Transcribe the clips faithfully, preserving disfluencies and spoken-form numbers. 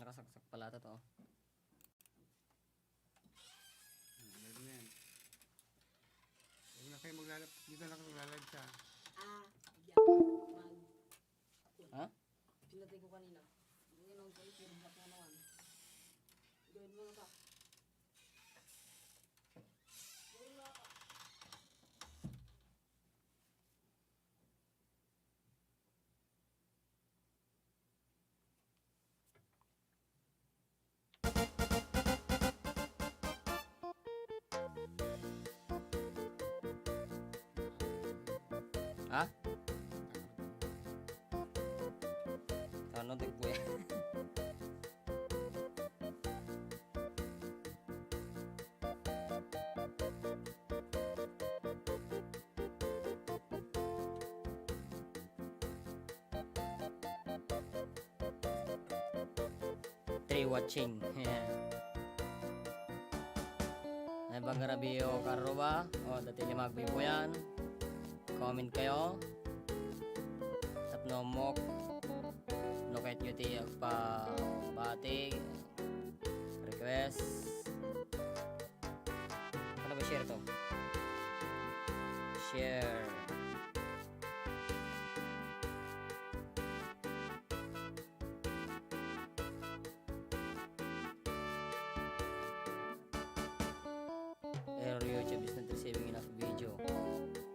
Kasaksak pala ito to. Ano na yan? Huwag na kayo maglalap. Dito na kayo maglalap sa Ah, diyan. Mag- Ha? Pinatay ko kanina. Ang ina ko, pero black na naman. Gawin mo na ka. Gawin mo na ka. Ha? Ano, di ko eh. Three watching. Ayan. Ay, bang grabe o karuba? O, dati lima agbibuyan. Comment kayo. Tapno mok. No kahit nyo ti agpabati. Request. Ano ba share to? Share. Error, YouTube is not receiving enough video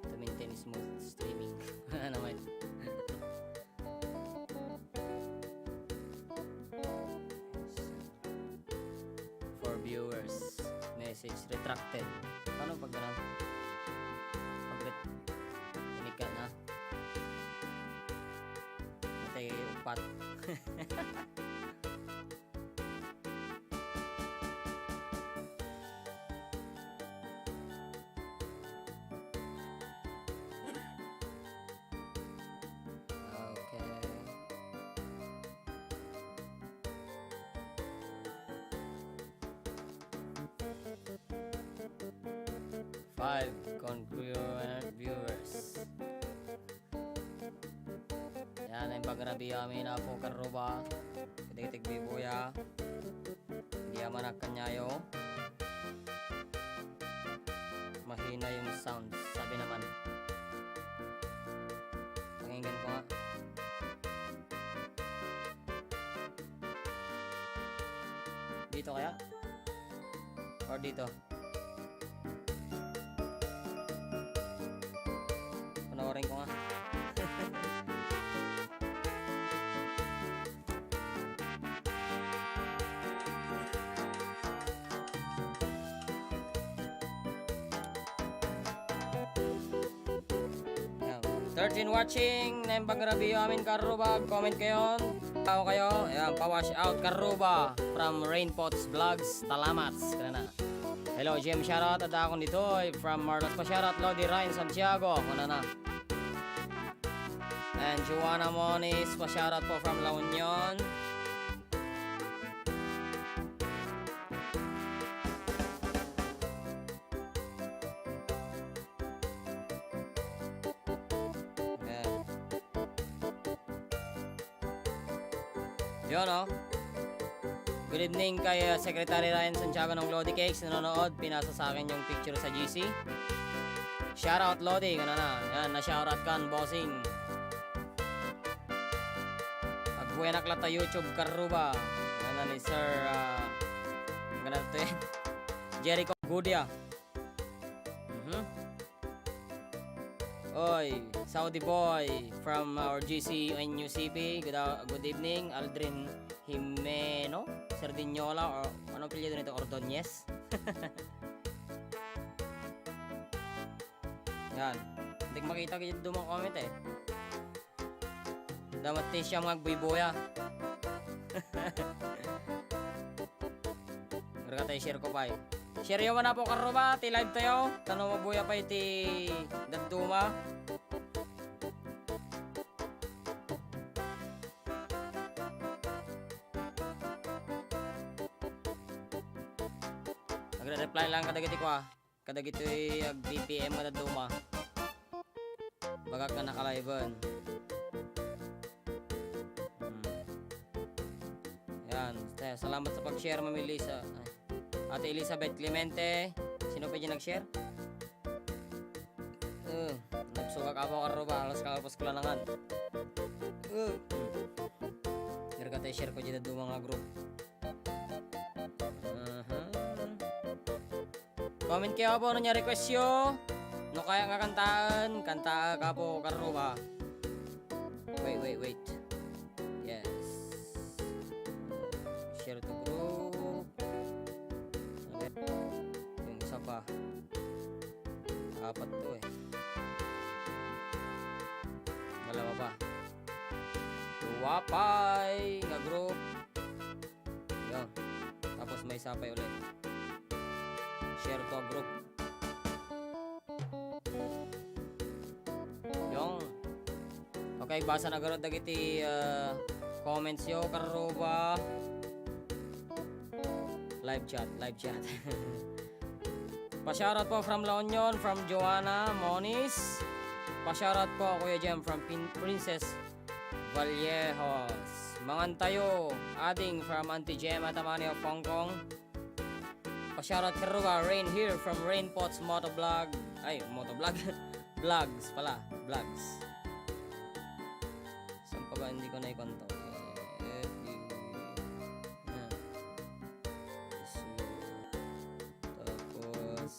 to maintain smooth streaming. Ano naman? For viewers, message retracted. Paano pag ganun? Pag ret-, inig ka na. Matay upat. Okay. Five concurrent viewers. Yan, ang pagrabi amin, Apo Karuba. Kadigitig bibuya. Di aman akanyayo. Mahina yung sound, sabi naman. Pakinggan ko nga. Dito kaya? Or dito? Panoorin ko nga. Yan. Thirteen watching, naimbag nga rabiyo amin, Karuba, comment kayon. Tao kayo, ayan, pa-wash out, Karuba, from Rainpots Vlogs, Talamats, kanana. Hello, Jim, shoutout, adda akon ditoy, from Marlos, pa-shoutout, Lodi Ryan Santiago, kanana. And Joanna Moniz, pa-shoutout po from La Union. Ayan. Yun, oh. Good evening kay, uh, Secretary Ryan Santiago ng Lodi Cakes, nanonood. Pinasa sa akin yung picture sa G C. Shoutout, Lodi. Ano na? Yan, na-shoutout kan, bossing. Agbuenak la ta YouTube, Karuba. Yan na ni Sir, uh, ang ganda to eh. Jericho Gudia. Mhm. Oy, Saudi boy from our G C N U C P. Good, uh, good evening, Aldrin Jimeno Sardiniola, or ano apelyido nito? Ordonez? Yan. Hindi ko makita kaya dumang comment eh. Dapat ti siya mga agbuy-buya. Grabe tayo, share ko pa eh. Share yo man, Apo Karuba, ti live tayo. Tano mabuya pa iti dadduma. Nagre-reply lang kadagiti kua. Kadagitoy ag-P P M nga dadduma. Bagak nga nakalive-en. Hmm. Ya, Yan. Te, salamat sa pag-share, Ma'am Elisa. Ay. Ate Elizabeth Clemente. Sino pa dyan nag-share? Uh, nagsugak ako, Karuba. Halos kalapos ko lang nangan. Uh. Pero ka tayo share ko dyan duma nga group. Aha. Comment kayo po, ano niya request yo? No kaya nga kantaan, kantaa ka po, Karuba. Wait, wait, wait. Yes. Share to group. Okay. Yung isa pa. Apat to eh. Dalawa pa. Wapay nga group. Yun. Tapos may sapay ulit. Share to a group. Yung. Okay, basa na garod dagiti, ah, comments yo, Karuba. Live chat, live chat. Pa-shoutout po from La Union, from Joanna Moniz. Pa-shoutout po, Kuya Jem, from Pin-, Princess Vallejos. Mangan tayo, Ading from Auntie Gemma Tamani of Hong Kong. Pa-shoutout Karuba, Rain here from Rain Pots Motovlog. Ay, Motovlog. Vlogs pala, vlogs. Saan pa ba? Hindi ko na ikonto. Eh, eh, yan. Tapos,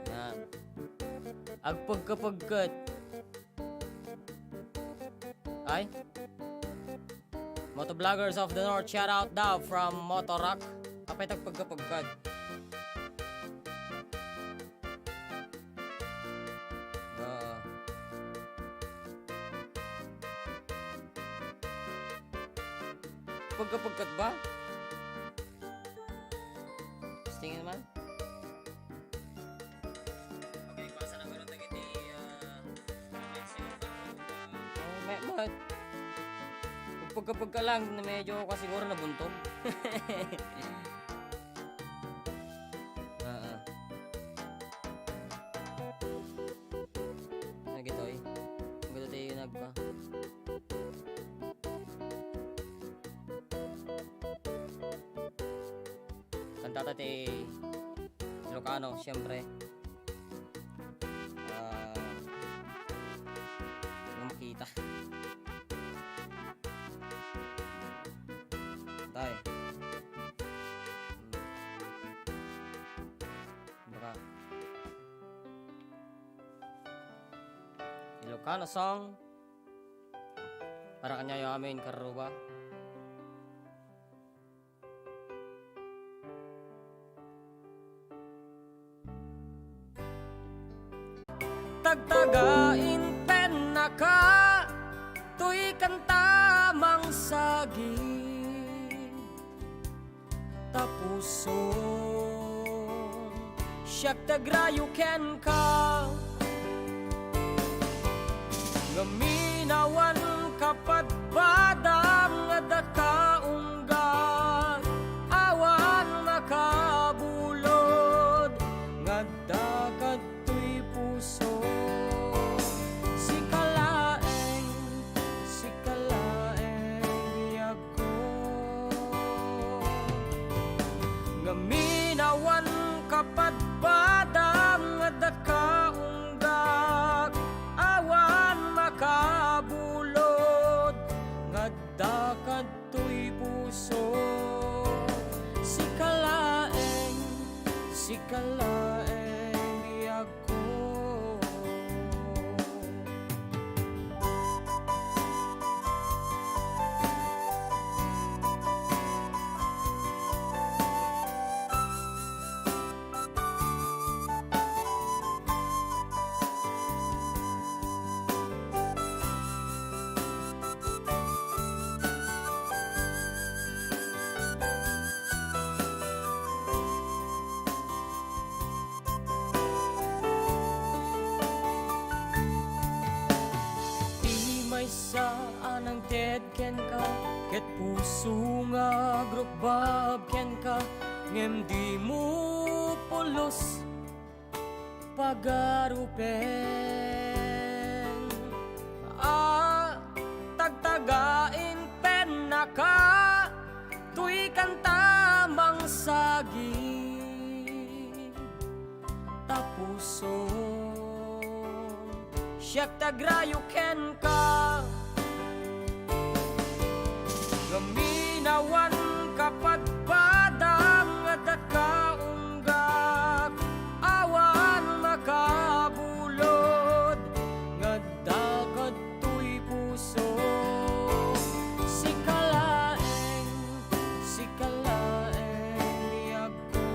yan. Agpagkapagkat. Ay? Motovloggers of the North, shout out daw from Motorak. Apay tagpagkapagkat. Oo. Pagkapagkat ba? Tingin man. Okay, basa na meron dagiti, ah, comments yun. Oh, may, may, pagka-, pagka lang na medyo ka siguro nabuntog. Oo. Nagitoy. Ang gulo tayo nagpa. Kantata ti Ilocano, siyempre. Ah, ano makita? Tay. Hmm. Baka Ilocano song. Para kaniayo amin, Karuba. Tagtaga intennaka, toy kanta mangsagid ta puson, siak ti agrayo kenka. Ngamin awan kapadpadam nga daka ungga, awan makabulod nga adda kadtoy puso. Sika laeng, sika laeng biag ko. Ngamin awan kapadpadam nga daka unggak, awan makabulod nga adda kadtoy puso. Sika laeng, sika laeng biag ko. Ti maysa a nangted kenka, ket puso nga agrukbab kenka, ngem dimo pulos pagarupen. A, tagtaga intennaka, Kanta mangsagid ta puso, siak ti agrayo kenka. Ngamin awan kapadpadam nga adda ka unggak, awan makabulod nga adda kadtoy puso. Sika laeng, sika laeng biag ko.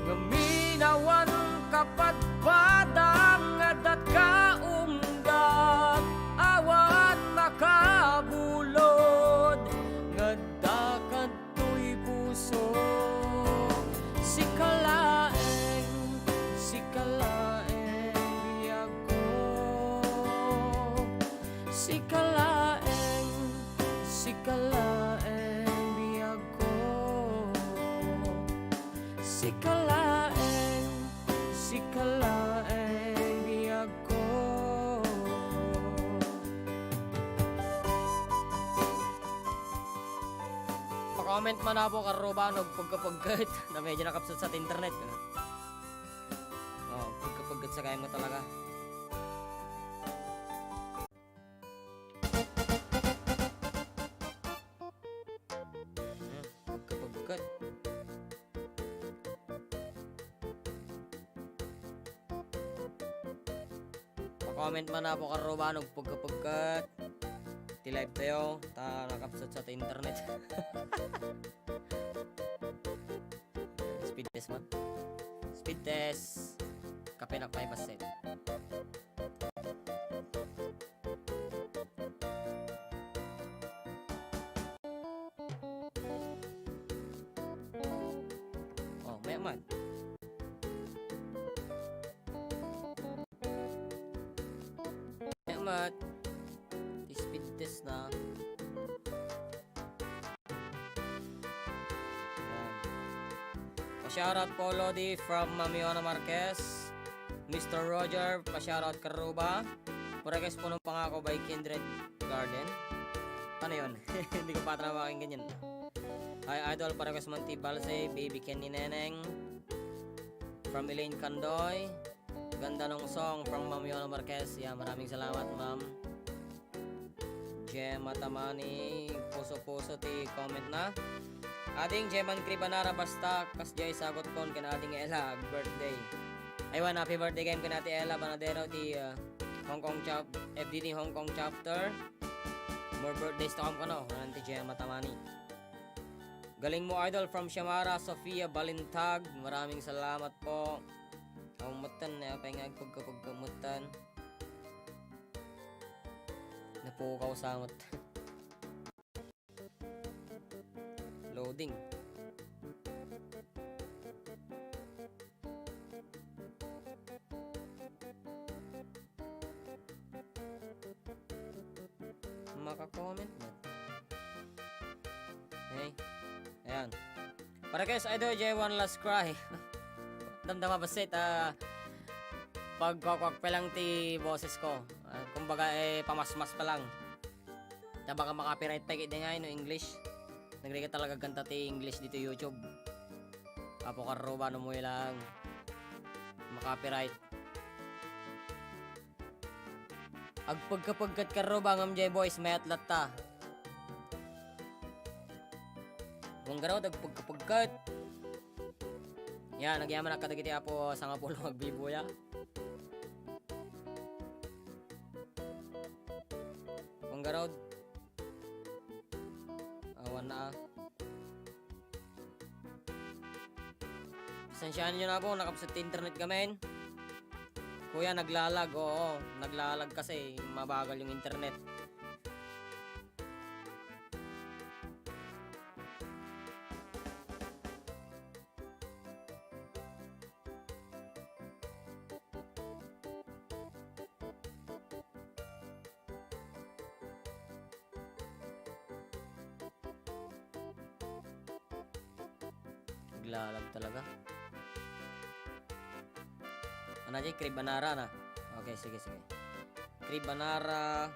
Ngamin awan kapadpadam nga adda ka unggak, awan makabulod nga adda kadtoy puso. Sika laeng, sika laeng biag ko. Sika laeng, sika laeng biag ko. Sika laeng, sika laeng biag ko. Pa-comment man, Apo Karuba, no pagkapagkat na medyo nakapsat sa internet. Oh, pagkapagkat sa kaya mo talaga. Hmm, pagkapagkat. Pa-comment man, Apo Karuba, no pagkapagkat ti live tayo, ta nakapsat sa internet. Speed test man. Speed test. Kape na kay Baset. Oh, may amat. May amat. Speed test na. Ayan. Pa-shoutout po, Lodi, from Ma'am Yona Marquez. Mister Roger, pa-shoutout Karuba. Parequest Punong Pangako by Kindred Garden. Ano yun? Hindi ko pa ata napakinggan yun. Hi, Idol, parequest Monty Balse, Baby Kenny Neneng. From Elaine Candoy. Ganda ng song from Ma'am Yona Marquez. Yeah, maraming salamat, ma'am. Gemma Tamani, puso-puso ti comment na. Ading Gemma Cribanara, basta kas jay sagot kon ken Ading Ella, birthday. Aywan, happy birthday ken ken Ate Ella Banadero ti, uh, Hong Kong chap-, F D T Hong Kong chapter. More birthdays to come kano, nanti Gemma Tamani. Galing mo, idol, from Shamara, Sofia Balintag. Maraming salamat po. Ang mutan, eh, apay nga agpagkapagkamutan. Napukaw sa mutan. Loading. Maka-comment na. Okay. Ayan. Parequest, Idol J, One Last Cry. Damdama basit, ah, pagkuakuak pa lang ti boses ko. Ah, kumbaga, eh, pamasmas pa lang. Ta baka ma-copyright pa kit di nga, no, English. Nagrigat talaga kanta ti English dito YouTube. Apo Karuba, no mo ilang ma-copyright. Agpagkapagkat Karuba ngem jay boys, mayat latta. Manggarod, agpagkapagkat. Yan, nagyaman kadagiti apo sangapulo agbibuya. Manggarod. Awan na, ah. Pasensyaan nyo na po, nakapsat ti internet kami. Kuya, naglalag. Oo, naglalag kasi mabagal yung internet. Naglalag talaga. Ano dyan? Crib Anara na. Okay, sige, sige. Crib Anara.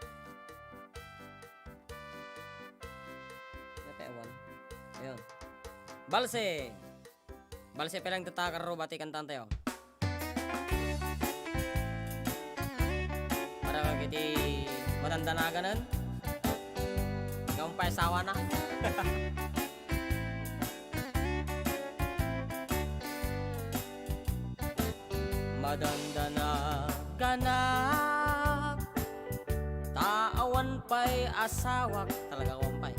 Ayun. Balse. Balse pay lang tatta, karruba ti kantaentayo. Para kagiti madandanaganan. Nga umpay asawana. Madandanaganak, ta awan pay asawak, talaga awan pay.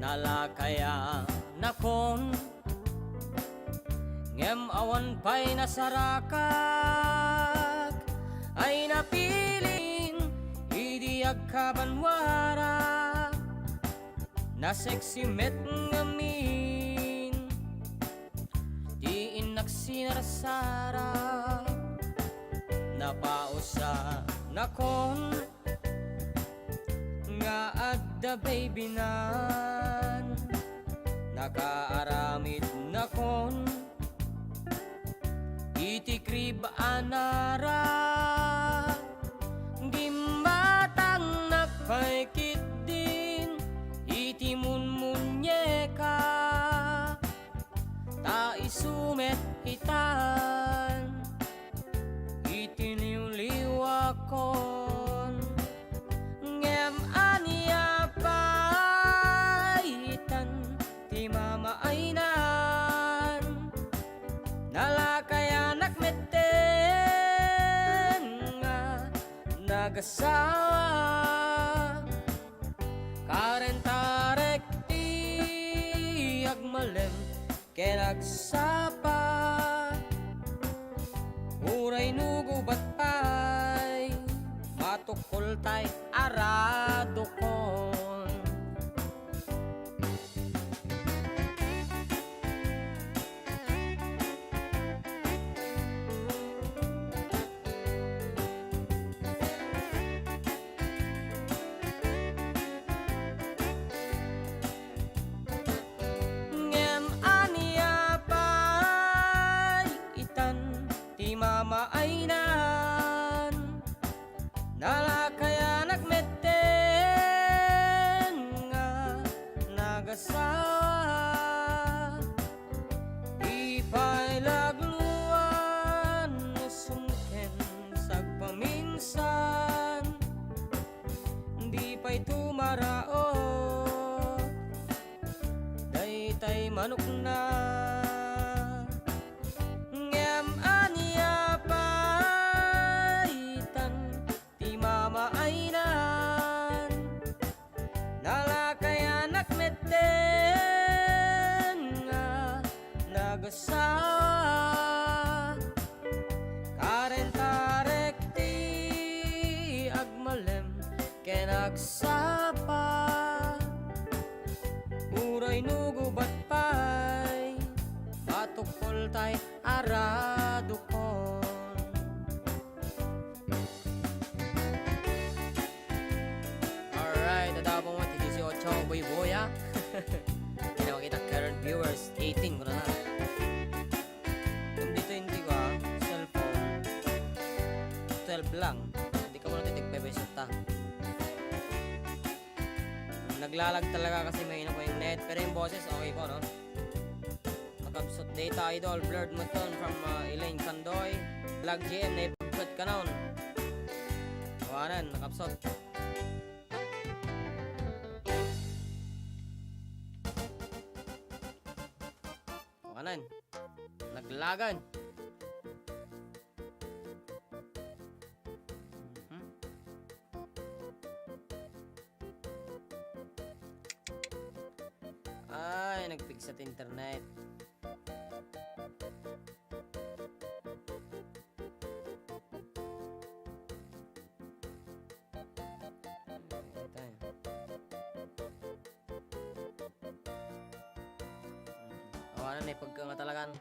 Nalakayanakon, ngem awan pay nasarakak, ay napilin idi agkabanwara. Nasexy met ngamin ti innak sinarsara. Napausanakon nga adda baby nan. Nakaaramidnakon iti crib a nara. Gimmatangnak pay ketdin iti munmunyeka. Ta isu met itan iti liwliwakon. Ngem ania pay itan ti mamaaynan? Nalakayanak metten nga nagasawa. Karentarek ti agmalem ken agsapa. Uray no gubat pay, matukkoltay aradukon. Ngem ania pay itan ti mamaaynan? Nalakayanak metten nga nagasawa. Di pay lagluan no sumken sagpaminsan. Di pay tumaraok daytay manokna. Ngem ania pay itan ti mamaaynan? Nalakayanak metten nga nagasawa. Karentarek ti agmalem ken agsapa. Uray no gubat pay, matukkoltay aradukon. Alright, adda pay met ti dieciocho, buybuya. Kaya makita current viewers, eighteen ko na na. Kung dito hindi ko, ah, cellphone, twelve lang. Hindi ka muna titigpay-pay ta. Naglalag talaga kasi may ino ko yung net. Pero yung boses, okay po, no? Nakabsot data, idol. Blurred mo ton from, uh, Elaine Kandoy. Lag G M, naipagkat ka noon. Kawanan, nakabsot. Kawanan. Naglagan. Mhm. Ay, nagpigsa ti internet. Ay, tayo. Awanan, naipagka nga talagan.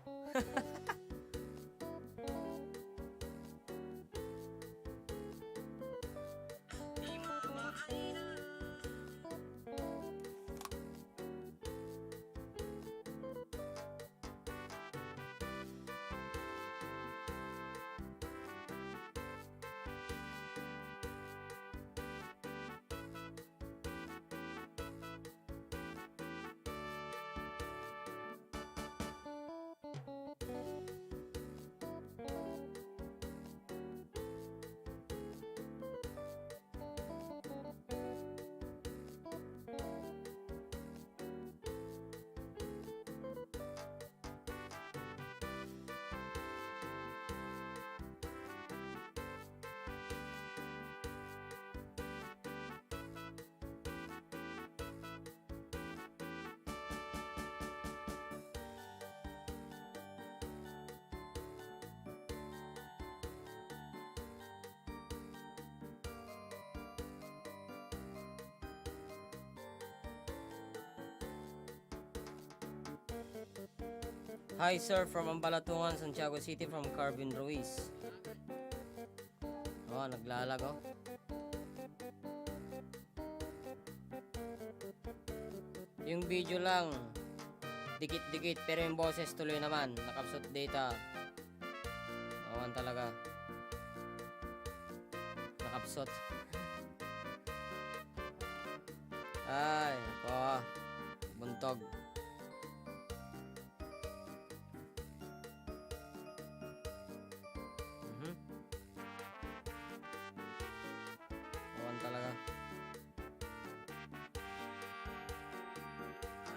Hi, sir, from Ambalatungan, Santiago City, from Carvin Ruiz. Oh, naglalag, oh. Yung video lang, dikit-dikit, pero yung boses tuloy naman, nakapsot data. Awan talaga. Nakapsot. Ay, ako. Buntog. Mhm. Awan talaga.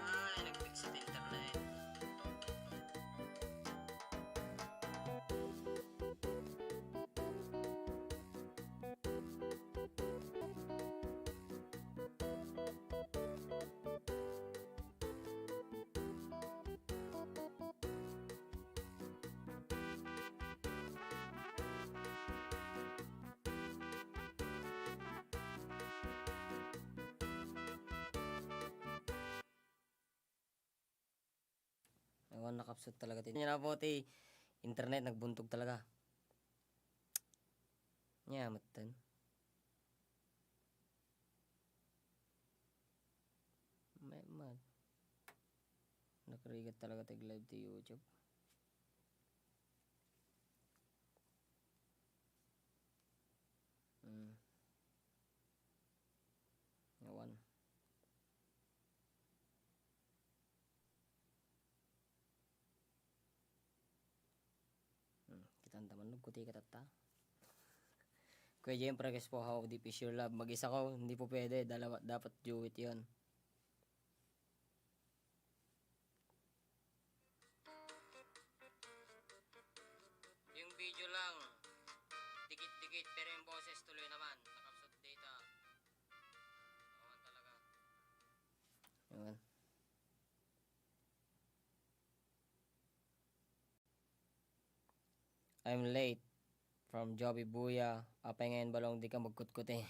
Ay, nagpiksit internet. Awan, nakapsot talaga ti. Nya na po ti internet, nagbuntog talaga. Nya, matan. May, man. Nakarigat talaga ti live ti YouTube. Hmm. Awan. Hmm, kitan ta man, nagkuti ka tatta. Kuya Jempre Crespo, how deep is your love? Mag-isa ko, hindi po pwede. Dalawa, dapat duet yon. Yung video lang, dikit-dikit, pero yung boses tuloy naman. Nakapsot data. Awan talaga. Awan. I'm late. From Joby Buya. Apay ngayon balong di ka magkutkuti?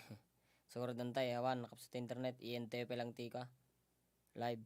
Siguro dantay, awan, nakapsot internet, I N T P lang tika. Live.